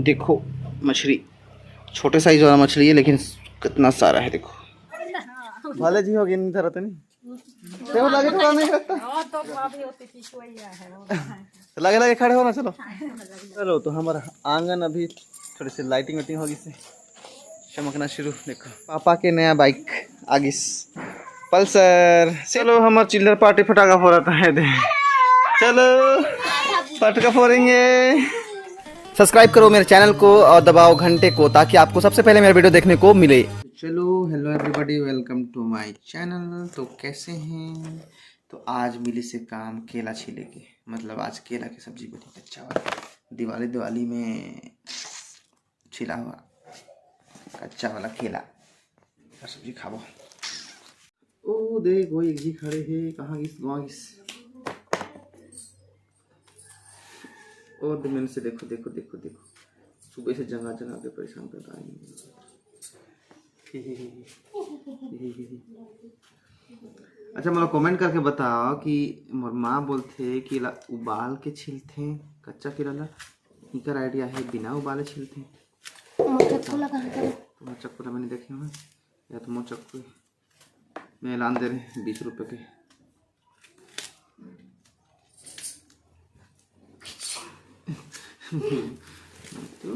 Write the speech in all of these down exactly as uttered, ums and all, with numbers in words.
देखो मछली, छोटे साइज वाला मछली है, लेकिन कितना सारा है, देखो। भले जी हो गिन धरत नहीं। देखो, लगे थोड़ा नहीं लगता। तो लगे लगे खड़े हो ना, चलो। चलो, तो हमारा आंगन अभी थोड़ी सी लाइटिंग वाइटिंग हो गई से चमकना शुरू। देखो, पापा के नया बाइक आ गिस, पल्सर। चलो, हमार चिल्लर पार्टी फटाका फोड़त हे दे। चलो, फटाका फोड़ेंगे। सब्सक्राइब करो मेरे चैनल को और दबाओ घंटे को, ताकि आपको सबसे पहले मेरा वीडियो देखने को मिले। चलो, hello everybody, welcome to my channel। तो कैसे हैं? तो आज मिली से काम केला छीले के, मतलब आज केला की सब्जी बनी, कच्चा वाला। दिवाली, दिवाली में छिला हुआ कच्चा वाला केला का सब्जी खाबो। ओ देख, वो एक जी खड़े हे, कहाँ गिस, गवा गिस। ओ दे, मैंने से देखो, देखो, देखो, देखो, सुबह से जंगा जंगा के परेशान कर रहा है। अच्छा, मोला कमेंट करके बताओ कि मोर माँ बोलथे कि ला उबाल के छिलथे कच्चा केला ला, इकर आइडिया है बिना उबाले छिलथे। मोर चक्कू ला कहाँ करे? तो मोर चक्कू ला मैंने देखे हूँ, या तो मोर चक्कू मैं लान दे रहे बीस रुपये के। तो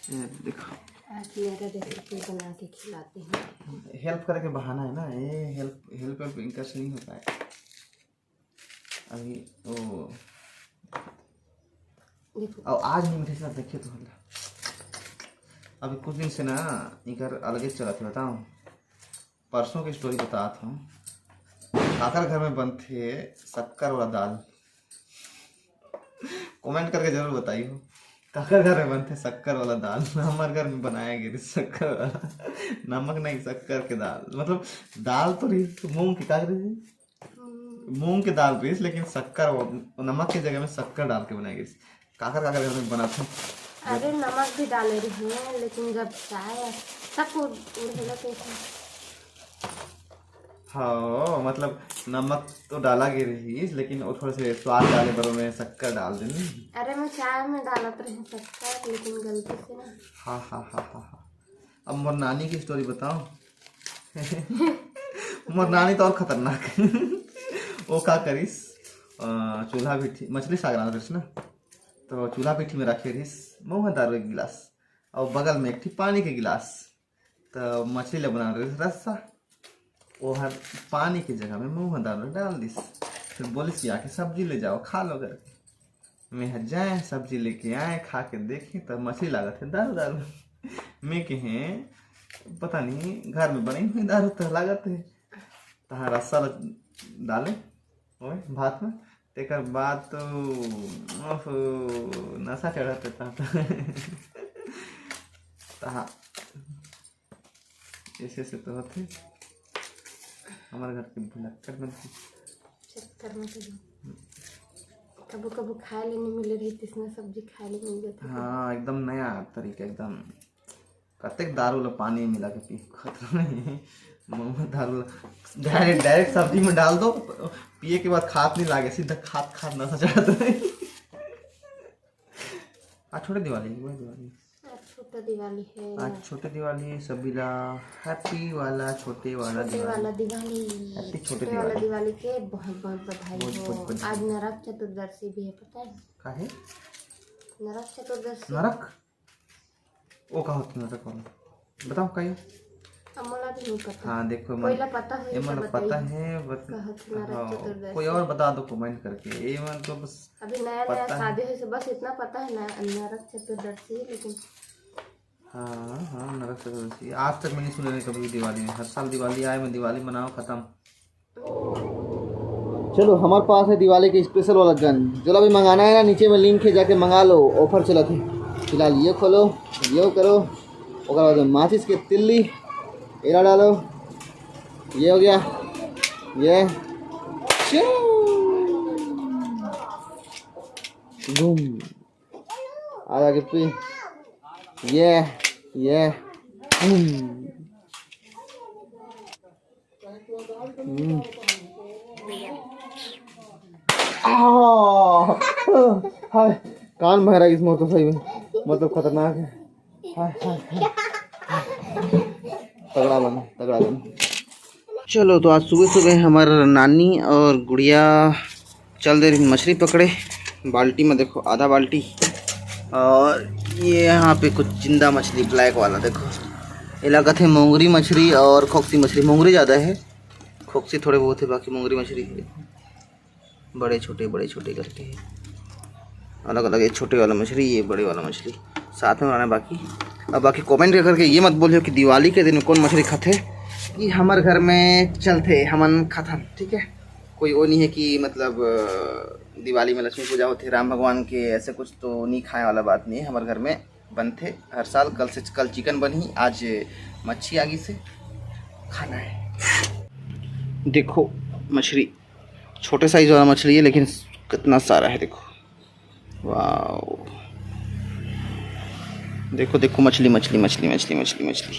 ये देखो, आज मेरा रेसिपी बना के खिलाती हूँ। हेल्प करके बहाना है ना ये, हेल्प हेल्प हेल्प इनका से नहीं होता है। अभी वो देखो। और आज नहीं मिठे साथ देखिए तो होला। अभी कुछ दिन से ना इनकर अलगे चलत है, बताओ। परसों की स्टोरी बतात हूँ। काकर घर में बनथे शक्कर वाला दाल? कमेंट करके जरूर बताइयो, काकर घर में बनथे शक्कर वाला दाल? हमारे घर में बनाया गया शक्कर वाला, नमक नहीं, शक्कर के दाल। मतलब दाल तो रही, तो मूंग की का रही? मूंग के दाल रही, लेकिन शक्कर, वो नमक के जगह में शक्कर डाल के बनाया गया। काकर काकर घर में बनाथे? अरे, नमक भी डाले रही है, लेकिन जब चाय तक उड़-, उड़ेला कैसे? हाँ, मतलब नमक तो डाला गया रही, लेकिन वो थोड़े से स्वाद डाले बर में शक्कर डाल देनी। अरे, मैं चाय में डालत रही शक्कर, लेकिन गलती से ना। हाँ, हाँ, हाँ, हाँ, हाँ। अब मोर नानी की स्टोरी बताओ। मोर नानी तो और खतरनाक। वो का करिस, अ, चूल्हा भी ठी-, मछली साग रांधत रहिस ना, तो चूल्हा पीठी में रखे रहिस महुआ दारू एक गिलास, और बगल में एक ठी पानी के गिलास। तो मछली ला बना रहिस रस्सा, वो हर पानी के जगह में महुआ दारू डाल दिस। फिर बोलिस कि आके सब्जी ले जाओ, खा लो करके। मैं हर जाए, सब्जी लेके आए, खा के देखे तो मछली लागत है दारू दारू। मैं कहे, पता नहीं घर में बनी हुई दारू तो लागत है। तहाँ रस्सा ल-, डाले ओए भात में, तेकर बाद तो ओहो, नशा चढ़त है तहाँ तो। तहाँ ऐसे ऐसे तो होथे। हमारे घर के भुलक्कड़ बनथे। चक्कर में तो कबो कबो खाए ले नहीं मिले रही, तिसना सब्जी खाए ले मिल जाती। हाँ, एकदम नया तरीका, एकदम। कतेक दारू ला पानी मिला के पी, खतरा नहीं। महुआ दारू ला डायरेक्ट, डायरेक्ट सब्जी में डाल दो, पिए के बाद खात नहीं लागे, सीधा खात खात नशा चढ़त है। आज छोटे दिवाली, वही दिवाली। आज छोटा दिवाली है। आज छोटे दिवाली, सभी ला हैप्पी वाला छोटे वाला छोटे दिवाली। वाला दिवाली। हैप्पी छोटे छोटे वाला दिवाली। दिवाली के बहुत बहुत बधाई बहुत हो। बहुत बधाई। आज नरक चतुर्दशी भी है, पता है? का है? नरक चतुर्दशी। नरक? वो का होता नरक वाला? बताओ का ये? अब मोला भी नहीं पता। हाँ, देखो, कोई मन-, ला पता हो ये तो मतलब पता बताइए। है, बट कहा कि नरक हाँ, चतुर्दशी। कोई और बता दो कमेंट करके। ये मन तो बस अभी नया नया पता है। शादी हुई से बस इतना पता है ना, नरक चतुर्दशी, लेकिन हाँ, हाँ, नरक चतुर्दशी। आज तक मैंने सुना नहीं कभी दिवाली में। हर साल दिवाली आए, मैं दिवाली मनाओ, खत्म। चलो, हमारे पास है दिवाली के स्पेशल वाला गन। जोला भी मंगाना है ना, नीचे में लिंक है, जाके मंगा लो, ऑफर चलत है। फिलहाल ये खोलो, ये करो, ओकर बाद में माचिस के तिल्ली एला डालो, ये हो गया, ये शू, बूम, आ जाके पी, ये, ये, बूम। हम्म। आह! हाय, कान भैरा इस मोर तो सही में, मतलब, खतरनाक है। हाय, हाय, हाय। तगड़ा बना, तगड़ा बना। चलो, तो आज सुबह सुबह हमार नानी और गुड़िया चल दे रही मछली पकड़े। बाल्टी में देखो, आधा बाल्टी। और ये यहाँ पे कुछ जिंदा मछली, ब्लैक वाला, देखो। एला कथे मोंगरी मछली और खोक्सी मछली। मोंगरी ज़्यादा है, खोक्सी थोड़े बहुत है, बाकी मोंगरी मछली है। बड़े छोटे, बड़े छोटे करके अलग अलग, ये छोटे वाला मछली, ये बड़े वाला मछली साथ में बनाना है बाकी। अब बाकी कमेंट करके ये मत बोलियो कि दिवाली के दिन में कौन मछली खाथे, कि हमर घर में चलथे, हमन खाथन, ठीक है। कोई वो नहीं है कि मतलब, अ, दिवाली में लक्ष्मी पूजा होथे, राम भगवान के, ऐसे कुछ तो नहीं, खाए वाला बात नहीं है। हमर घर में बनथे हर साल। कल से, कल चिकन बनही, आज मच्छी आगी से खाना है। देखो मछली, छोटे साइज वाला मछली है, लेकिन कितना सारा है, देखो। वाओ, देखो, देखो, मछली, मछली, मछली, मछली, मछली, मछली।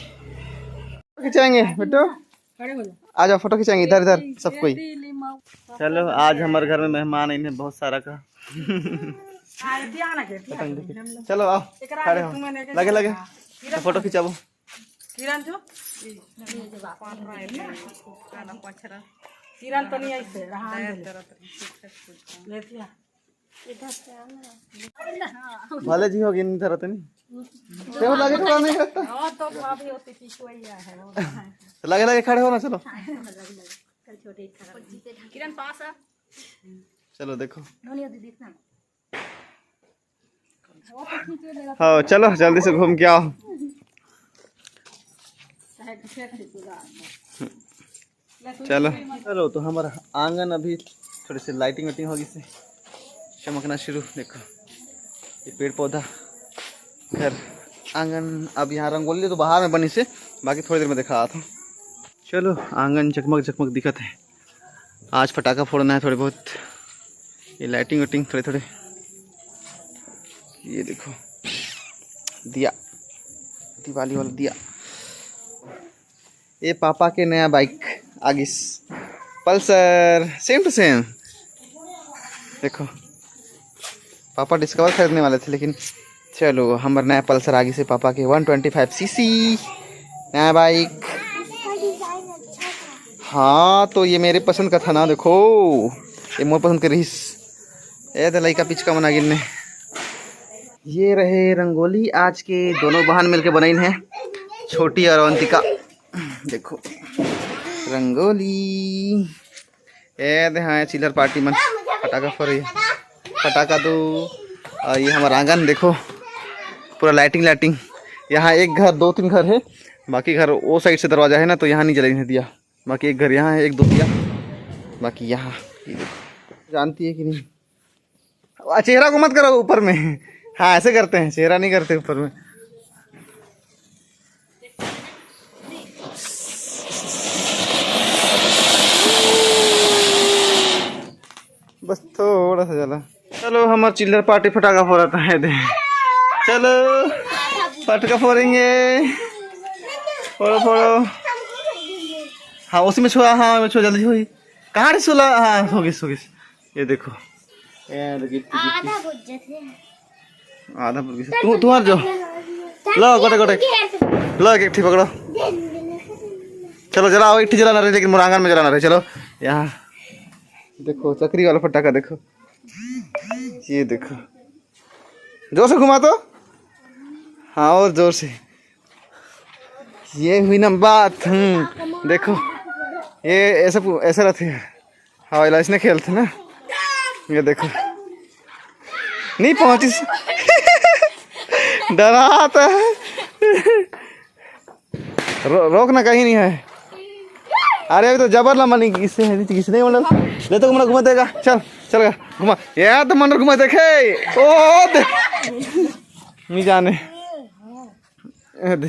खिंचाएंगे बेटो, आ जाओ, फोटो खिंचाएंगे इधर, इधर सब कोई। चलो, आज हमारे घर में मेहमान आइन है बहुत सारा का। चलो आओ, खड़े हो, लगे लगे, तो फोटो खिंचाबो। किरण जो, किरण तो नहीं आई से रहा। भले जी हो गई, नहीं धरते नहीं। तो लगे तो नहीं करता। तो लगे लगे खड़े हो ना, चलो। किरण पास आ। चलो देखो। हाँ, चलो जल्दी से घूम के आओ। चलो, चलो, तो हमारा आंगन अभी थोड़ी सी लाइटिंग वाइटिंग हो गई से चमकना शुरू। देखो, ये पेड़ पौधा, घर, आंगन। अब यहाँ रंगोली तो बाहर में बनी से, बाकी थोड़ी देर में दिखा था। चलो, आंगन जगमग जगमग दिखत है। आज फटाका फोड़ना है थोड़े बहुत, ये लाइटिंग वाइटिंग थोड़े थोड़े। ये देखो दिया, दिवाली वाला दिया। ये पापा के नया बाइक आगिस, पल्सर, same to same। देखो, पापा डिस्कवर खरीदने वाले थे, लेकिन चलो, हमर नया पल्सर आगिस हे पापा के, वन ट्वेंटी फाइव सीसी नया बाइक। हाँ, तो ये मेरे पसंद का था ना, देखो, ये मोर पसंद के रहिस। ए दे लइका पिचका मन आगिन ने। ये रहे रंगोली, आज के दोनों बहन मिलके बनाइन है, छोटी और अवंतिका। देखो रंगोली। ए दे हाँ, चिल्लर पार्टी मन पटाखा फोड़ रही है। पटाखा दो। और ये हमारा आंगन देखो, पूरा लाइटिंग लाइटिंग। यहाँ एक घर, दो तीन घर है, बाकी घर वो साइड से दरवाजा है ना, तो यहाँ नहीं जलाई है दिया। बाकी एक घर यहाँ है, एक दो दिया, बाकी यहाँ। ये देखो, जानती है कि नहीं? आ, चेहरा को मत करो ऊपर में। हाँ, ऐसे करते हैं, चेहरा नहीं करते ऊपर में। बस थोड़ा सा जला। चलो, हमार चिल्लर पार्टी फटाका फोड़त है दे। चलो, फटाका फोड़ेंगे। फोड़ो, फोड़ो। हाँ, उसी में छुआ, हाँ, में छुआ, जल्दी हुई। कहाँ रे सुला? हाँ, हो गई, हो गई। ये देखो, ये देखो, गिट्टी, गिट्टी। आधा बुझ जाते हैं। आधा बुझ गया। तू, तू हट जाओ। लो, गोटे, गोटे। लो, एक, एक ठी पकड़ो। चलो, जलाओ, एक ठी जलाना रहे, लेकिन मोर आंगन में जलाना रहे। चलो, यहाँ देखो, चक्री वाला फटाका देखो। ये देखो, जोर से घुमा तो। हाँ, और जोर से। ये हुई ना बात। हम्म, देखो, ये ऐसा पु-, ऐसा रहते हैं। हवाई लाइस ने खेलते ना। ये देखो, नहीं पहुंची। डराता है। रो-, रोकना कहीं नहीं है। अरे, अभी तो जबर ला मनी किससे है, किसने, मतलब, ले तो घुमा, घुमा देगा। चल, चल गा, घुमा। ये तो मन घुमा देखे। ओ दे। नहीं जाने। ए दे।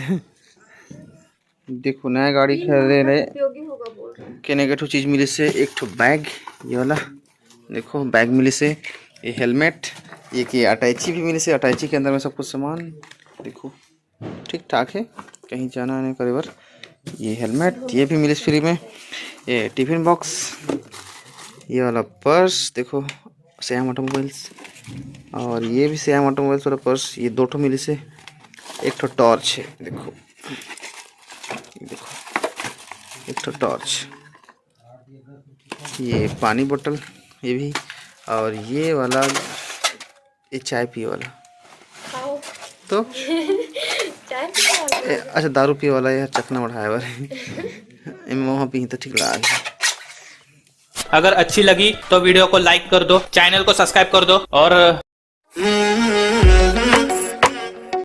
देखो, नया गाड़ी खरीदे रहे। उपयोगी होगा बोल रहे हैं। केने के ठो चीज मिले से, एक ठो बैग, ये वाला। देखो, बैग मिले से, ये हेलमेट, ये के अटैची भी मिले से, अटैची के अंदर में सब कुछ सामान। देखो, ठीक ठाक है, कहीं जाना आने करे बर। ये हेलमेट, ये भी मिलिस फ्री में। ये टिफिन बॉक्स, ये वाला पर्स, देखो, श्याम ऑटोमोबाइल्स। और ये भी श्याम ऑटोमोबाइल्स वाला पर्स, ये दो ठो मिलिस हे। एक ठो टॉर्च हे, देखो, देखो, एक ठो टॉर्च, ये पानी बोतल, ये भी, और ये वाला, ये चाय पिए वाला। खाओ। तो चाय पिए वाला? ए, अच्छा, दारू पिए वाला, ये चखना बढ़ाए वाला। एमे वहाँ पी तो ठीक लाग। अगर अच्छी लगी तो वीडियो को लाइक कर दो, चैनल को सब्सक्राइब कर दो और